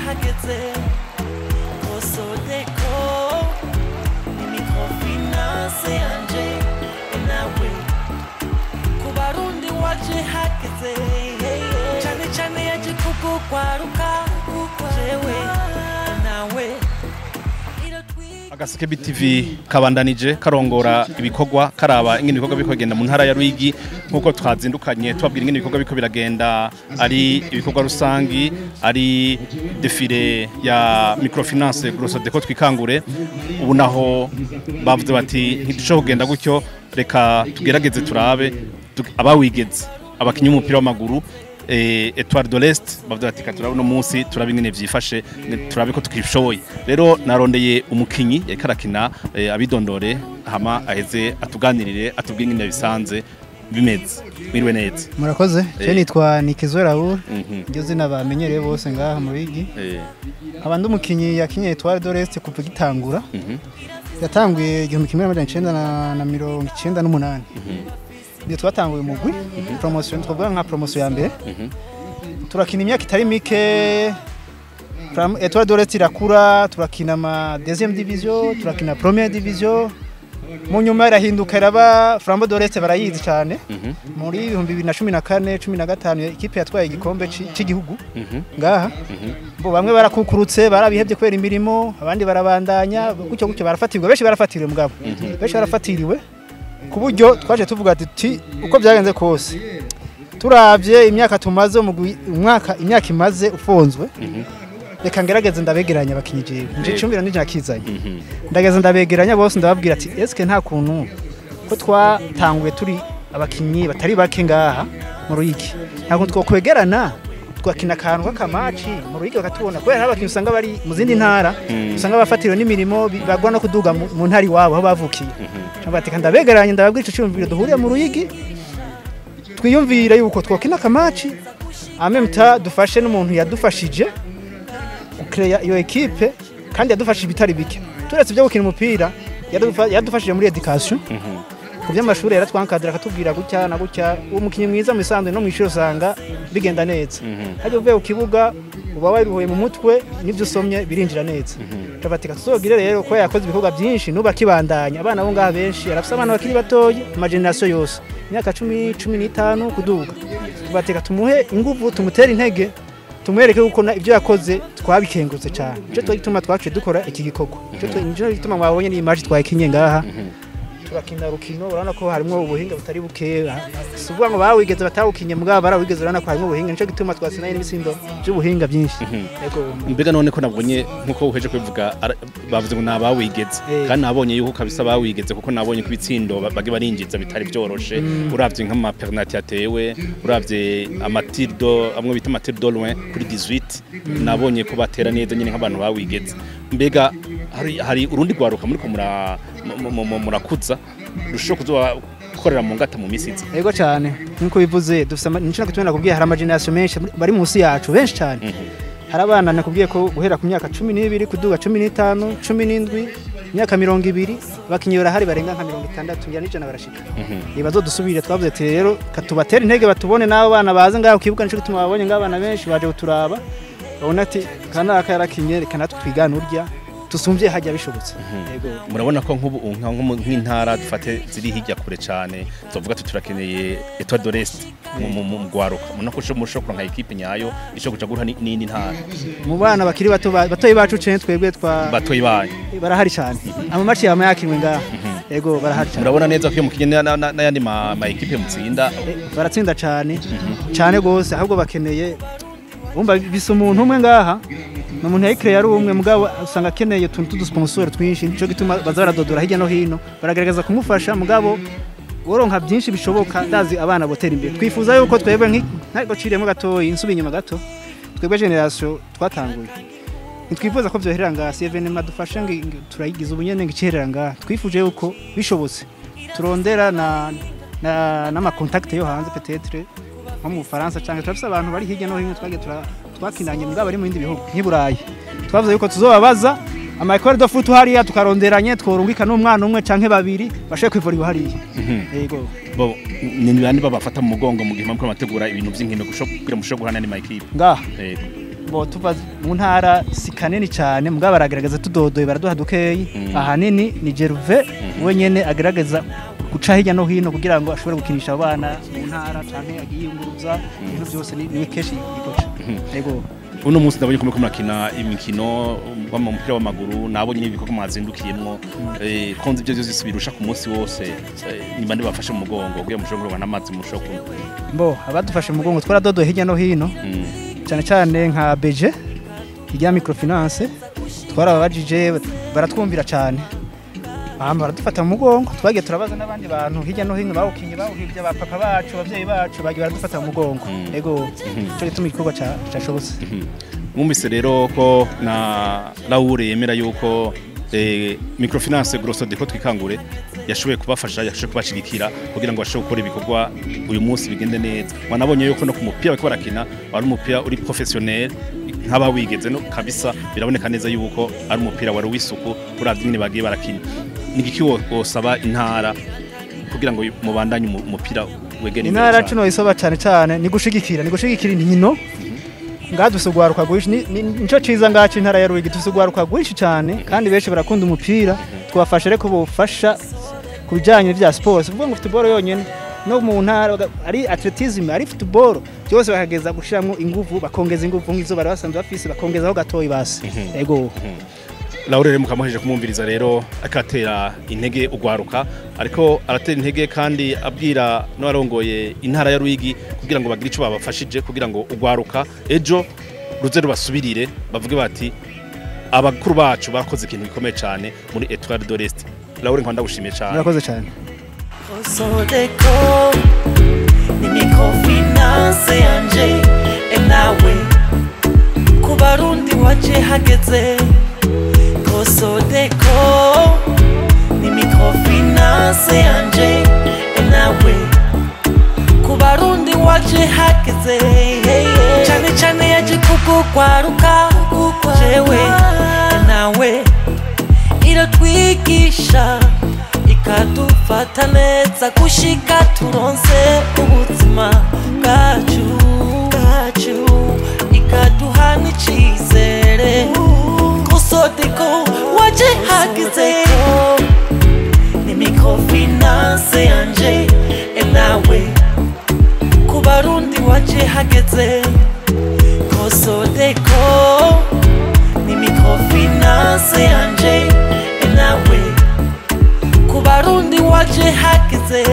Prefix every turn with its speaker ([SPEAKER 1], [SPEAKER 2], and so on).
[SPEAKER 1] Hageze Grosodeco ni microfinance yanje nawe ku Barundi waje hageze cyane cyane yaje kugwaruka jewe nawe.
[SPEAKER 2] Agaseke BTV kabandanije karongora ibikorwa, karaba ingene ibikorwa biko bigenda mu ntara ya Ruyigi, nkuko twazindukanye tubabwira ingene ibikorwa biko biragenda, ari ibikorwa rusangi, ari défilé ya microfinance Grosodeco twikangure. Ubu naho bavuze bati ntidushobora kugenda gutyo, reka tugerageze turabe abawigeze abakinyi b'umupira w'amaguru Etoile de l'Est. Bavuze bati katura uno munsi turabe ingene vyifashe, turabe ko tukishoboye. Rero narondeye umukinyi yariko arakina, abidondore hama aheze atuganirire, atubwire ingene bisanze bimeze. Mwiriwe neza.
[SPEAKER 3] Murakoze. Je nitwa Nikizo Raoul, iryo zina bamenyereye bose ngaha mu Ruyigi. Nkaba ndi umukinyi yakinye Etoile de l'Est kuva igitangura. Yatanguye 1998. Niyo twatanguye umugwi promotion, twavuga nka promotion ya mbere. Turakina imyaka itari mike, Etoile de l'Est irakura, turakina ama deuxième division, turakina première division, mu nyuma irahinduka iraba Flambeau de l'Est, barayizi cyane. Muri 2014 15 ikipe yatwaye igikombe c'igihugu ngaha. Bo bamwe barakukurutse, barabihevye kubera imirimo, abandi barabandanya gutyo gutyo, barafatirwa benshi, barafatiriwe mugabo benshi barafatiriwe, ku buryo twaje tuvuga ati uko byagenze kose, turavye imyaka tumaze umugwi, umwaka imyaka imaze ufunzwe, reka ngerageze ndabegeranya abakinyi. Jewe nje icumbira nije nakizanye, ndageze ndabegeranya bose, ndababwira ati eske nta kuntu ko twatanguye turi abakinyi batari bake ngaha mu Ruyigi, ntabwo twokwegerana twakina akantu k'aka match mu Ruyigi bakatubona? Kubera hari abakinyi usanga bari mu zindi ntara, usanga bafatiriwe n'imirimo, bagwa no kuduga mu ntara iwabo aho bavukiye. Bati ndabegeranye, ndababwira ico cyumviro, duhuriye mu Ruyigi, twiyumvire yuko twokina aka match amemta, dufashe n'umuntu yadufashije gucreya iyo équipe, kandi yadufashije ibitari bike turetse ibyo gukina umupira. Yadufashije muri education, ku by'amashuri yaratwankadira, akatubwira gutya na gutya. Umukinnyi mwiza mu isanzwe no mu ishuri usanga bigenda neza. Hajya uvuye ku kibuga uba waruhuye mu mutwe, n'ibyo usomye birinjira neza. Turabatika tuzogire rero ko yakoze ibikorwa byinshi, n'ubu akibandanya. Abana bo ngaha benshi arafise abana bakiri batoyi, ama génération yose, imyaka 10, 15 kuduga. Tubateka tumuhe inguvu, tumutere intege, tumwereke yuko ibyo yakoze twabikengurutse cyane. Nico gituma twaciye dukora iki gikorwa. Nico gituma mwabonye ni image twakinye ngaha, turakina rukino, urabona ko harimo ubuhinga butari buke. Si ukuvuga ngo bawigeze batawukinye, mugabo barawigeze, urabona ko harimo ubuhinga. Nico gituma twatsinanye n'ibitsindo by'ubuhinga byinshi. Yego.
[SPEAKER 2] Mbega none ko nabonye nkuko uheje kubivuga, bavuze ngo nabawigeze, kandi nabonye yuko kabisa bawigeze, kuko nabonye ko ibitsindo bage barinjiza bitari byoroshe. Uravye nk'ama penalty yatewe, uravye ama tirs de amwe bita ama tirs de loin kuri 18, nabonye ko batera neza nyine nk'abantu bawigeze. Mbega hari urundi rwaruka muriko murakuza rushobora kuzoba gukorera mu ngata mu misi iza?
[SPEAKER 3] Yego cyane, nkuko bivuze, dufise nico nakubwiye, nakubwiye hari ama génération menshi bari munsi yacu, benshi cyane. Hari abana nakubwiye ko guhera ku myaka 12 kuduga, 15, 17, imyaka 20, abakinyi barahari barenga nka 60 ngira n'ijana barashika. Ibibazo dusubire twavuze ati rero katubatera intege, batubone n'abo bana baze ngaho ku kibuga. Nico gituma babonye ngaho abana benshi baje kuturaba, babona ati kanaka yarakinye, reka natwe twigane urya tusumvye hajya bishobotse. Yego.
[SPEAKER 2] Murabona ko nk'ubu nk'intara dufate ziri hirya kure cyane tuvuga tuti turakeneye Etoile de l'Est mu rwaruka, mubona ko mushobora kuronka équipe nyayo ishobora kuja guhura n'indi ntara?
[SPEAKER 3] Mu bana bakiri bato, batoyi bacu cene twebwe twa
[SPEAKER 2] Batoyi banyu.
[SPEAKER 3] Barahari cyane, ama match yama yakinwe ngaha. Yego, barahari cyane.
[SPEAKER 2] Murabona neza ko iyo mukinye n'ayandi ma équipe mutsinda?
[SPEAKER 3] Baratsinda cyane cyane gose, ahubwo bakeneye, bumva bisa umuntu umwe ngaha, ni umuntu yayikereye ari umwe, mugabo usanga akeneye utuntu tw'udu sponsor twinshi. Nico gituma baza baradodora hirya no hino, baragerageza kumufasha, mugabo woronka byinshi bishoboka, ndazi abana botera imbere. Twifuza yuko twebwe ntabwo ciriyemo gatoyi, nsubiye inyuma gato, twebwe génération twatanguye ntitwifuza ko vyoherera ngaha. Si événement dufashe ngo turayigize ubunyene ngo icerera ngaha. Twifuje yuko bishobotse turondera na n'ama contact yo hanze, peut-être nko mu Bufaransa, cyangwa turafise abantu bari hirya no hino twagiye twakinanye mugabo bari mu bindi bihugu nk'i Burayi. Twavuze yuko tuzobabaza ama école de foot hariya, tukaronderanye tworungika n'umwana umwe canke babiri bashoboye kwivura hariya. Yego.
[SPEAKER 2] Bo ni bande babafata mu mugongo mu gihe muriko murategura ibintu vy'inkino kugira mushobore guhana n'andi ma équipe?
[SPEAKER 3] Ngaha?
[SPEAKER 2] Yego.
[SPEAKER 3] Bo tuva mu ntara si kanini cyane, mugabo baragerageza, tudodoye baraduha dukeyi. Ahanini ni Gerve wenyene agerageza guca hirya no hino kugira ngo ashobore gukinisha abana mu ntara canke agiyunguruza ibintu byose, ni kenshi ikoca. Yego.
[SPEAKER 2] Uno munsi ndabonye ko muriko murakina imikino mu mupira w'amaguru, nabonye n'ibikorwa mwazindukiyemwo. Konzi ibyo byose birusha ku munsi wose, nimba ndibafashe mu mugongo kugira mushobore kuronka n'amazi mushobora kunywa?
[SPEAKER 3] Mbo abadufashe mu mugongo, twaradodoye hirya no hino, cyane cyane nka BG ijya microfinance, twarababajije baratwumvira cyane, hama baradufata mu mugongo. Twagiye turabaza n'abandi bantu hirya no hino bawukinye, bawuhivye, ba papa bacu, abavyeyi bacu, bagiye baradufata mu mugongo. Ego, ico gituma igikorwa cashobotse.
[SPEAKER 2] Mwumvise rero ko na Laure yemera yuko microfinance Grosodeco Twikangure yashoboye kubafasha, yashoboye kubashigikira kugira ngo bashobore gukora ibikorwa uyu munsi bigende neza. Wanabonye yuko no ku mupira bariko barakina wari umupira uri professionnel nk'abawigeze no kabisa, biraboneka neza yuko ari umupira wari w'isuku uravye ingene bagiye barakina. Ni igiki wosaba intara kugira ngo mubandanye umupira wegere imbere
[SPEAKER 3] Intara
[SPEAKER 2] cane?
[SPEAKER 3] Cuno isoba cyane cyane ni gushigikira inkino. Ngaha dufise urwaruka rwinshi, nico ciza ngaca intara ya Ruyigi, dufise urwaruka rwinshi cyane kandi benshi barakunda umupira. Twabafasha rero kubufasha ku bijanye n'ivya siporo, si ukuvuga ngo football yonyene, no mu ntara ari athlétisme, ari football, byose bakageza gushiramwo inguvu, bakongeza inguvu nk'izo bari basanzwe bafise, bakongezaho gatoyi basi. Ego.
[SPEAKER 2] Laure rero mukamuhejeje kumwumviriza rero, akatera intege ugwaruka, ariko aratera intege kandi abwira n'abarongoye intara ya Ruyigi kugira ngo bagire ico babafashije kugira ngo ugwaruka ejo ruze rubasubirire, bavuge bati abakuru bacu bakoze ikintu gikomeye cyane muri Etoile de l'Est. Laure, nkaba ndagushimiye cyane.
[SPEAKER 3] Murakoze cyane.
[SPEAKER 1] Sodeko ni microfinance yanje nawe ku Barundi waje hageze. Sodeko ni microfinance yanje nawe ku Barundi waje hageze, cyane cyane yaje kugugwaruka jewe nawe, iratwigisha ikadufata neza gushika turonse ubuzima bwacu, ikaduha n'icizere. Sodeko waje hageze, ni microfinance yanje nawe ku Barundi waje hageze. Sodeko ni microfinance yanje nawe ku Barundi waje hageze.